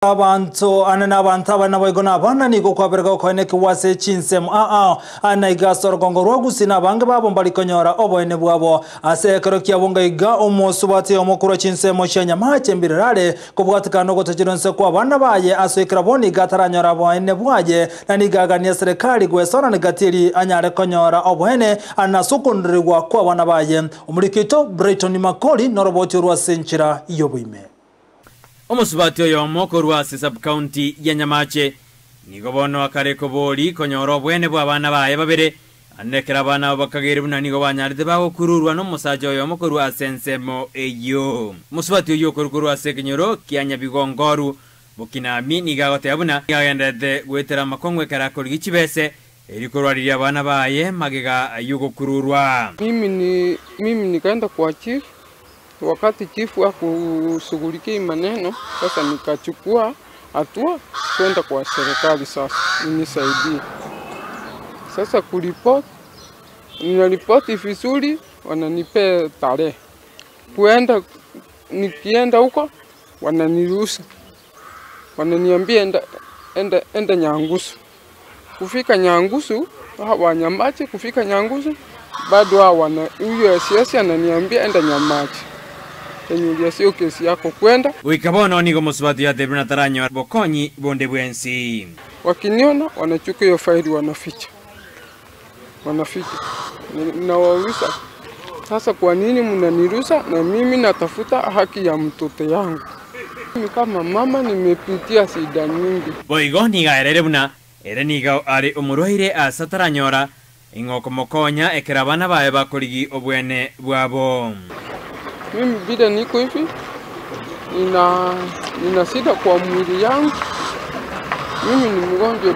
Abantu anana abantu abana baigona abana niko kwabereka koeneke wase chinsem a ana igasoro gongorwa gusina bange babo mbalikonyora oboene bwabo ase ekero kiabonga iga omosubati omokuru chinsemo chianyamache mbirare kobwatika no gotechironse kwa abana baye ase ekraboni gataranyora boene bwaye na nigagania serikali gwesona nigatiri anyare konyora oboene anasukundirwa kwa abana baye omurikito Brighton Makoli noroboti rwa senchira yobuime. Omusubati oyo omokuru ase sub-county ya Nyamache nigo bono akareko bori konyora obwene bwa abana baye babere anekera abana bakagere buna nigo banyarete bagokururwa n'omusaja oyo omokuru ase ensemo eyo. Omusubati oyo okorokuru ase ekenyoro kia Nyabigongoru Bukinami nigo agoteba buna agenderete gwetera amakong'u ekero akorigia chibese erikorwariria abana baye magega yogokururwa. Mimi nikaenda kwa chief. Wakati chifu hakushughulikia maneno, sasa nikachukua hatua kwenda kwa serikali sasa inisaidie. Sasa kuripoti, ninaripoti vizuri, wananipea tarehe. Kuenda, nikienda huko wananiruhusu. Wananiambia enda Nyangusu. Kufika Nyangusu, Wanyamache, kufika Nyangusu bado hawana huyo siasa ananiambia enda Nyamache. Enyulia sio kesi yako kwenda. Wikabono nigo musubati ya Debra Taranyo bokonyi bonde bwensi. Wakiniona wanachukua hiyo faili wanaficha. Wanaficha. Nawauliza sasa kwa nini mnaniruhusa na mimi natafuta haki ya mtoto yangu. Mimi kama mama nimepitia shida nyingi. Boigo niga ererebuna ere niga ari omurwaire asataranyora ingoko mokonya ekera abana baye bakorigi obwene bwabo. Mimi bila niko hivi nina shida kwa mwili yangu. Mimi ni mgonjwa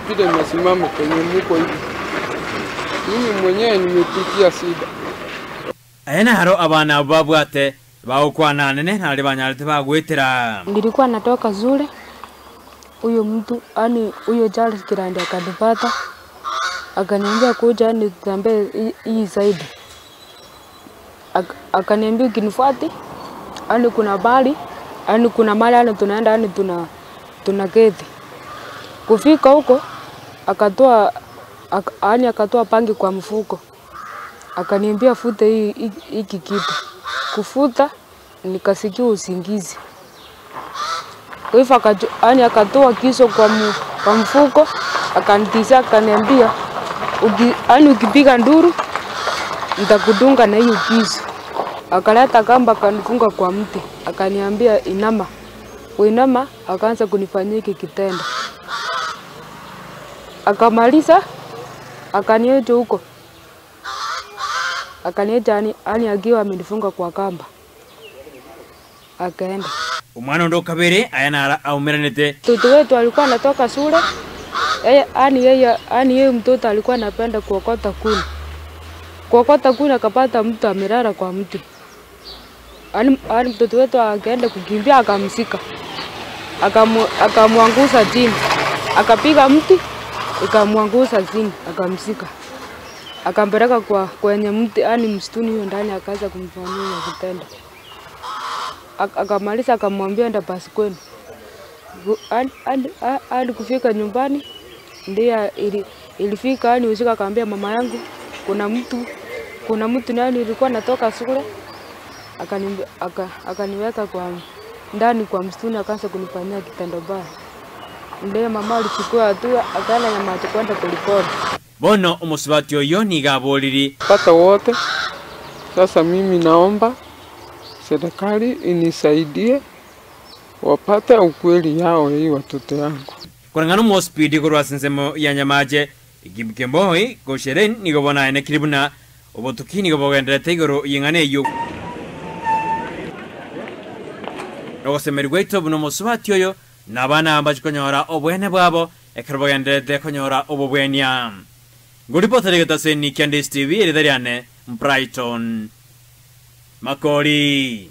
bila nasimama kwenye mko hivi. Mimi mwenyewe nimepitia shida. Aena haro abana babwate baokwana nene nali banyalete bagwetera. Nilikuwa natoka zule huyo mtu yani huyo Charles Kirandi akanipata akaniambia kuja nitembee hii zaidi. Akaniambia ukinifuati yani kuna bali yani kuna mali yani tunaenda yani tunaketi. Kufika huko akatoa yani akatoa pangi kwa mfuko. Akaniambia fute hii hiki kitu. Kufuta nikasikia usingizi. Kwa hivyo yani akatoa kiso kwa mfuko akanitishia akaniambia yani ukipiga nduru nitakudunga na hiyo kisu. Akaleta kamba akanifunga kwa mti akaniambia inama. Kuinama akaanza kunifanyia hiki kitendo. Akamaliza akaniacha huko. Akaniacha yani akiwa amenifunga kwa kamba. Akaenda. Umwana ndo kabere ayana aumeranete. Mtoto wetu alikuwa anatoka shule. Yeye mtoto alikuwa anapenda kuokota kuni. Kuokota kuni akapata mtu amelala kwa mti. Ani mtoto wetu akaenda kukimbia akamshika. Akamwangusa chini. Akapiga mti ikamwangusa chini akamshika. Akampeleka kwa kwenye mti yani msituni hiyo ndani akaanza kumfanyia kitendo. Akamaliza akamwambia enda basi kwenu. Hadi kufika nyumbani ndiye ilifika yani usiku akaambia mama yangu kuna mtu nani nilikuwa natoka shule akaniweka kwa ndani kwa msituni akaanza kunifanyia kitendo baya. Ndiye mama alichukua hatua akaenda Nyamache kwenda kulipoti. Bono omusubati oyo niga boliri pata wote. Sasa mimi naomba serikali inisaidie wapate ukweli yao hii watoto yangu. Kulingana mu speed korwa sensemo ya Nyamache igibkemboi gosheren nigo bona ene kiribuna obotuki nigo bogenderete igoro yingane yo. Ogosemerwa itobu musubati oyo nabana ambachikonyora obwene bwabo ekero bogenderete konyora obobwenia. Nguripota rigata ni Candice TV eridariane Brighton Makori.